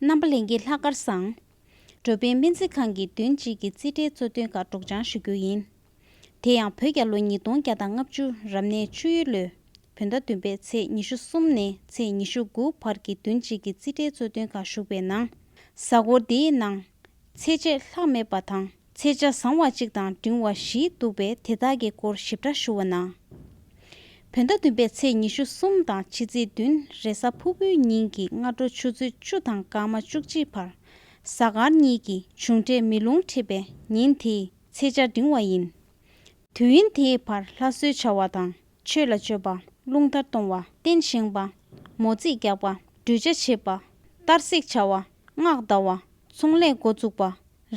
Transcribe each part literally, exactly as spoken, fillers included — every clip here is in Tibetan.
རྣམ་པ་ལྷན་རྒྱས་ལྷག་དཀར་བཟང་། འགྲོ་ཕན་སྨན་རྩིས་ཁང་གི་བདུན་གཅིག་གི་རྩིས་ཁྲའི་གཙོ་དོན་ཁག་སྒྲོག་སྦྱང་ཞུ་རྒྱུ་ཡིན། དེ་ཡང་བོད་རྒྱལ་ལོ་ཉིས་སྟོང་བརྒྱ་དང་ལྔ་བཅུ་རབ་གནས་ཆུ་ཡོས་ལོའི་བོད་ཟླ་བདུན་པའི་ཚེས་ཉི་ཤུ་གསུམ་ནས་ཚེས་ཉི་ཤུ་དགུ་བར་གྱི་བདུན་གཅིག་གི་རྩིས་ཁྲའི་གཙོ་དོན་ཁག་ཞུགས་པའི་ནང་། གཟའ་འཁོར་འདིའི་ནང་། ཚེས་ཆད་ལྷག་མེད་པ་དང་ཚེས་ཆ་བཟང་བ་གཅིག་དང་འབྲིང་བ་བཞི་འདུག་པས་དེ་དག་གི་སྐོར་ཞིབ་ཕྲ་ཞུ་བ་ན། བོད་ཟླ་བདུན་པའི་ཚེས་ཉི་ཤུ་གསུམ་དང་ཕྱི་ཚེས་བདུན་རེས་གཟའ་ཕུར་བུའི་ཉིན་གྱི་སྔ་དྲོ་ཆུ་ཚོད་བཅུ་དང་སྐར་མ་བཅུ་གཅིག་བར་གཟའ་སྐར་གཉིས་ཀྱི་འབྱུང་འཕྲད་མེ་རླུང་འཁྲིགས་པས་ཉིན་དེའི་ཚེས་ཆ་འབྲིང་བ་ཡིན། དུས་ཡུན་དེའི་བར་ལྷ་གསོལ་བྱ་བ་དང་ཆོས་ལ་སྤྱོད་པ། རླུང་རྟ་གཏོང་བ། རྟེན་བཞེངས་པ། མོ་རྩིས་རྒྱག་པ། གྲོས་ཆ་བྱེད་པ། གཏར་གཟིགས་བྱ་བ། སྔགས་བཟླ་བ། ཚོང་ལས་འགོ་བཙུགས་པ།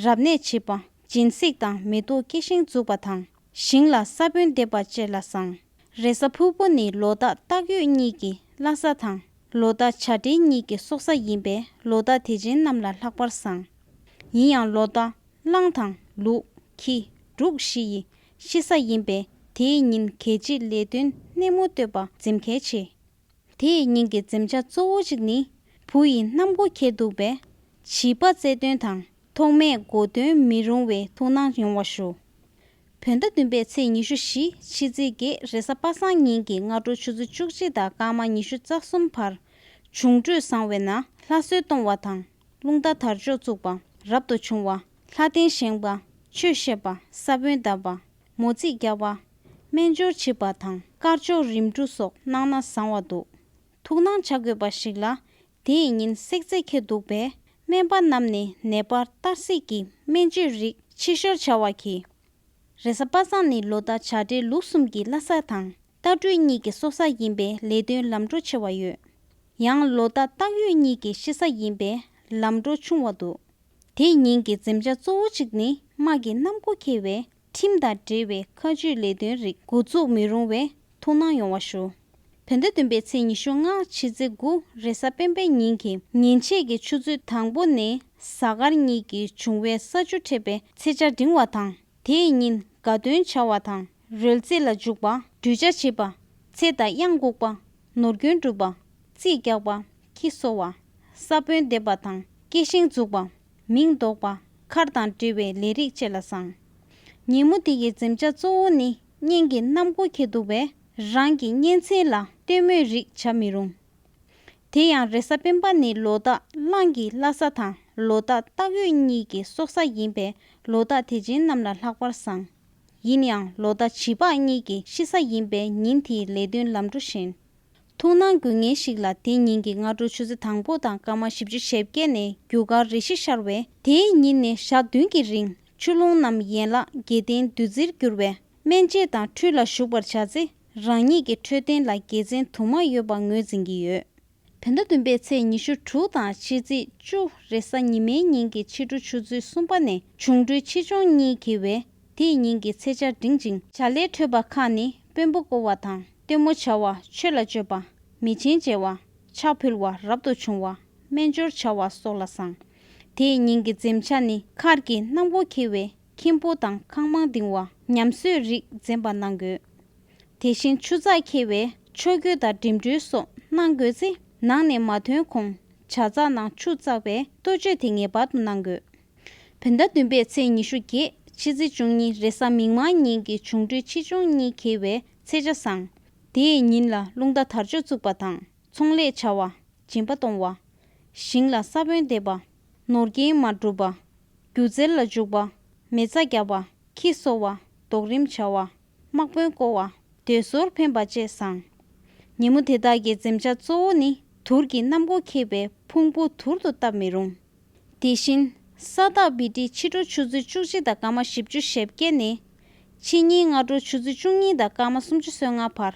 རབ་གནས་བྱེད་པ། སྦྱིན་སྲེག་དང་མེ་ཏོག་སྐྱེ་ཤིང་འཛུགས་པ་དང་ཞིང་ལ་ས་བོན་འདེབས་པ་བཅས་ལ་བཟང་། རེས་གཟའ་ཕུར་བུ་ནི་ལོ་རྟགས་སྟག་ཡོས་གཉིས་ཀྱི་བླ་གཟའ་དང་ལོ་རྟགས་བྱ་སྤྲེལ་གཉིས་ཀྱི་སྲོག་གཟའ་ཡིན་པས་ལོ་རྟགས་དེ་ཅན་རྣམས་ལ་ལྷག་པར་བཟང་། ཡིན་ཡང་ལོ་རྟགས་གླང་དང་ལུག་ཁྱི་འབྲུག་བཞི་ཡི་ཤི་གཟའ་ཡིན་པས་དེའི་ཉིན་གལ་ཆེའི་ལས་དོན་སྣེ་མོ་གཏོད་པ་འཛེམ་གལ་ཆེ། དེའི་ཉིན་གྱི་འཛེམ་བྱ་གཙོ་བོ་གཅིག་ནི་བུ་ཡི་གནམ་སྒོ་འཁེལ་འདུག་པས་བྱིས་པ་བཙས་སྟོན་དང་ཐོག་མའི་མགོ་སྟོན་མི་རུང་བའི་ཐུགས་སྣང་ཡོང་བ་ཞུ། བོད་ཟླ་བདུན་པའི་ཚེས་ཉི་ཤུ་བཞི་ཕྱི་ཚེས་བརྒྱད་རེས་གཟའ་པ་སངས་ཉིན་གྱི་སྔ་དྲོ་ཆུ་ཚོད་བཅུ་གཅིག་དང་སྐར་མ་ཉི་ཤུ་རྩ་གསུམ་བར་འབྱུང་འཕྲོད་བཟང་བས་ན་ལྷ་གསོལ་གཏོང་བ་དང་རླུང་རྟ་དར་ལྕོག་བཙུགས་པ་རབ་ཏུ་བྱུང་བ། ལྷ་རྟེན་བཞེངས་པ། ཆོས་བཤད་པ། ས་བོན་བཏབ་པ། མོ་རྩིས་རྒྱག་པ། སྨན་སྦྱོར་བྱེད་པ་དང་དཀར་ཕྱོགས་རིམ་གྲོ་སོགས་གནང་ན་བཟང་བ་འདུག་ཐུགས་སྣང་བྱ་དགོས་པ་ཞིག་ལ། དེའི་ཉིན་བསྲེག་རྫས་འཁེལ་འདུག་པས་སྨན་པ་རྣམས་ནས་ནད་པར་གཏར་གཟིགས་ཀྱི་སྨན་བཅོས་རིགས་ཕྱི་བཤོལ་བྱ་བ་གྱིས། རེས་གཟའ་པ་སངས་ནི་ལོ་རྟགས་བྱ་སྤྲེལ་ལུག་གསུམ་གྱི་བླ་གཟའ་དང་རྟ་སྦྲུལ་གཉིས་ཀྱི་སྲོག་གཟའ་ཡིན་པས་ལས་དོན་ལམ་འགྲོ་ཆེ་བ་ཡོད། ཡང་ལོ་རྟགས་སྟག་ཡོས་གཉིས་ཀྱི་ཤི་གཟའ་ཡིན་པས་ལམ་འགྲོ་ཆུང་བ་འདུག་དེའི་ཉིན་གྱི་འཛེམ་བྱ་གཙོ་བོ་གཅིག་ནི་དམག་གི་གནམ་སྒོ་འཁེལ་བས་ཁྲིམས་དང་འབྲེལ་བའི་མཁའ་སྤྱོད་ལས་དོན་རིགས་འགོ་འཛུགས་མི་རུང་བས་ཐུགས་སྣང་ཡོང་བ་ཞུ། བོད་ཟླ་བདུན་པའི་ཚེས་ཉི་ཤུ་ལྔ་ཕྱི་ཚེས་དགུ་རེས་གཟའ་སྤེན་པའི་ཉིན་གྱི་ཉིན་ཕྱེད་ཀྱི་ཆུ་ཚོད་དང་པོ་ནས་གཟའ་སྐར་གཉིས་ཀྱི་འབྱུང་བའི་ས་ཆུ་འཕྲད་པའི་ཚེས་ཆ་འབྲིང་བ་དང་། དེའི་ཉིན་དགའ་སྟོན་བྱ་བ་དང་རོལ་རྩེད་ལ་འཇུག་པ། གྲོས་ཆ་བྱེད་པ། ཚེ་དང་གཡང་འགུགས་པ། ནོར་སྐྱོན་སྒྲུབ་པ། རྩིས་རྒྱག་པ། ཁྱི་གསོ་བ། ས་བོན་འདེབས་པ་དང་སྐྱེ་ཤིང་འཛུགས་པ། མིང་འདོགས་པ། མཁར་དང་འབྲེལ་བའི་ལས་རིགས་བཅས་ལ་བཟང་། ཉིན་མོ་དེ་ཡི་འཛེམ་བྱ་གཙོ་བོ་ནི་གཉེན་གྱི་གནམ་སྒོ་འཁེལ་འདུག་པས་རང་གི་གཉེན་ཚན་ལ་སྟོན་མོའི་རིགས་བྱ་མི་རུང་། དེ་ཡང་རེས་གཟའ་སྤེན་པ་ནི་ལོ་རྟགས་གླང་གི་བླ་གཟའ་དང་ལོ་རྟགས་སྟག་ཡོས་གཉིས་ཀྱི་སྲོག་གཟའ་ཡིན་པས་ལོ་རྟགས་དེ་ཅན་རྣམས་ལ་ལྷག་པར་བཟང་། ཡིན་ཡང་ལོ་རྟགས་བྱིས་པ་གཉིས་ཀྱི་ཤི་གཟའ་ཡིན་པས་ཉིན་དེའི་ལས་དོན་ལམ་འགྲོ་ཞན། ཐུགས་སྣང་དགོས་ངེས་ཤིག་ལ་དེ་ཉིན་གྱི་སྔ་དྲོ་ཆུ་ཚོད་དང་པོ་དང་སྐར་མ་བཞི་བཅུ་ཞེ་བརྒྱད་ནས་རྒྱུ་སྐར་རེ་བཞི་ཤར་བས་དེའི་ཉིན་ནས་ཞག་བདུན་གྱི་རིང་ཆུ་རླུང་རྣམས་ཡན་ལག་བརྒྱད་ལྡན་བདུད་རྩིར་གྱུར་བས། སྨན་དཔྱད་དང་ཁྲུས་ལ་ཞུགས་པར་བྱ་ཚེ་རང་ཉིད་ཀྱི་འཕྲོད་བསྟེན་ལ་དགེ་མཚན་དུ་མ་ཡོད་པ་ངོས་འཛིན་གྱི་ཡོད། བོད་ཟླ་བདུན་པའི་ཚེས་ཉི་ཤུ་དྲུག་དང་ཕྱི་ཚེས་བཅུ་རེས་གཟའ་ཉི་མའི་ཉིན་གྱི་ཕྱི་དྲོ་ཆུ་ཚོད་གསུམ་པ་ནས་འབྱུང་འཕྲོད་ཆེ་ཆུང་གཉིས་འཁེལ་བས་དེའི་ཉིན་གྱི་ཚེས་ཆ་འབྲིང་ཅིང་བྱ་ལས་འཕྲོད་པ་ཁག་ནི་དཔོན་པོ་བསྐོ་བ་དང་སྟོན་མོ་བྱ་བ། ཆོས་ལ་སྤྱོད་པ། མི་ཆེན་མཇལ་བ། ཕྱག་ཕུལ་བ་རབ་ཏུ་བྱུང་བ། སྨན་སྦྱོར་བྱ་བ་སོགས་ལ་བཟང་། དེའི་ཉིན་གྱི་འཛེམ་བྱ་ནི་མཁར་གྱི་གནམ་སྒོ་འཁེལ་བས་ཁྱིམ་སྤོ་དང་ཁང་མང་ལྡིང་བ། ཉམས་གསོས་རིགས་འཛེམ་པ་གནང་དགོས། དེ་བཞིན་ཆུ་ཚགས་འཁེལ་བས་ཆོས་གོས་དང་འགྲིམ་འགྲུལ་སོགས་གནང་དགོས་ཚེ་ནང་ནས་མ་ཐོན་གོང་བྱ་ཚགས་ནང་ཆུ་བཙགས་པས་ལྟོ་སྤྱོད་དེ་ངེས་པར་དུ་གནང་དགོས། བོད་ཟླ་བདུན་པའི་ཚེས་ཉི་ཤུ་བརྒྱད་ཕྱི་ཚེས་བཅུ་གཉིས་རེས་གཟའ་མིག་དམར་ཉིན་གྱི་འབྱུང་འཕྲོད་ཆེ་ཆུང་གཉིས་འཁེལ་བའི་ཚེས་ཆ་བཟང་། དེའི་ཉིན་ལ་རླུང་རྟ་དར་ལྕོག་བཙུགས་པ་དང་ཚོང་ལས་བྱ་བ། སྦྱིན་པ་གཏོང་བ། ཞིང་ལ་ས་བོན་འདེབས་པ། ནོར་སྐྱེལ་མ་སྒྲུབ་པ། སྒྱུ་རྩལ་ལ་འཇུག་པ། མེ་བཙའ་བརྒྱབ་པ། ཁྱི་གསོ་བ། རྡོག་རིམ་བྱ་བ། དམག་དཔོན་བསྐོ་བ། སྡོད་སོར་འཕེན་པ་བཅས་བཟང་། ཉིན་མོ་དེ་དག་གི་འཛེམ་བྱ་གཙོ་བོ་ནི་དུར་གྱི་གནམ་སྒོ་འཁེལ་བས་ཕུང་པོ་དུར་དུ་བཏབ་མི་རུང་། དེ་བཞིན་ས་བདག་བི་ཏི་ཕྱི་དྲོ་ཆུ་ཚོད་བཅུ་གཅིག་དང་སྐར་མ་བཞི་བཅུ་ཞེ་བརྒྱད་ནས་ཕྱི་ཉིན་སྔ་དྲོ་ཆུ་ཚོད་བཅུ་གཉིས་དང་སྐར་མ་སུམ་ཅུ་སོ་ལྔ་བར་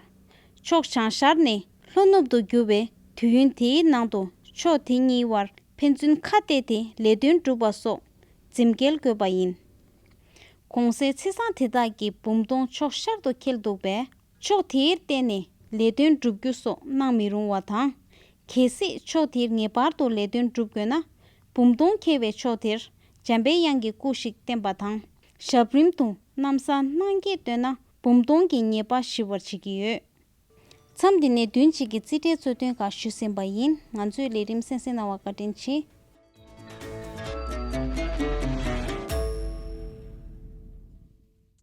ཕྱོགས་བྱང་ཤར་ནས་ལྷོ་ནུབ་ཏུ་རྒྱུ་བས་དུས་ཡུན་དེའི་ནང་དུ་ཕྱོགས་དེ་གཉིས་དབར་ཕན་ཚུན་ཁ་གཏད་དེ་ལས་དོན་སྒྲུབ་པ་སོགས་འཛེམ་སྐལ་དགོས་པ་ཡིན། གོང་གསལ་ཚེས་བཟང་དེ་དག་གི་བུམ་སྟོང་ཕྱོགས་ཤར་དུ་འཁེལ་འདུག་པས། ཕྱོགས་དེར་བརྟེན་ནས་ལས་དོན་བསྒྲུབ་རྒྱུ་སོགས་གནང་མི་རུང་བ་དང་། གལ་སྲིད་ཕྱོགས་དེར་ངེས་པར་དུ་ལས་དོན་བསྒྲུབ་དགོས་ན། བུམ་སྟོང་འཁེལ་བའི་ཕྱོགས་དེར་འཇམ་པའི་དབྱངས་ཀྱི་སྐུ་ཞིག་བསྟན་པ་དང་། ཞབས་རིམ་དུ་གནམ་ས་སྣང་བརྒྱད་བཏོན་ན་བུམ་སྟོང་གི་ཉེས་པ་ཞི་བར་བྱེད་ཀྱི་ཡོད། མཚམས་འདི་ནས་བདུན་གཅིག་གི་རྩིས་ཁྲའི་གཙོ་དོན་ཁག་ཞུས་ཟིན་པ་ཡིན། ང་ཚོའི་ལས་རིམ་གསན་གཟིགས་གནང་བར་བཀའ་དྲིན་ཆེ།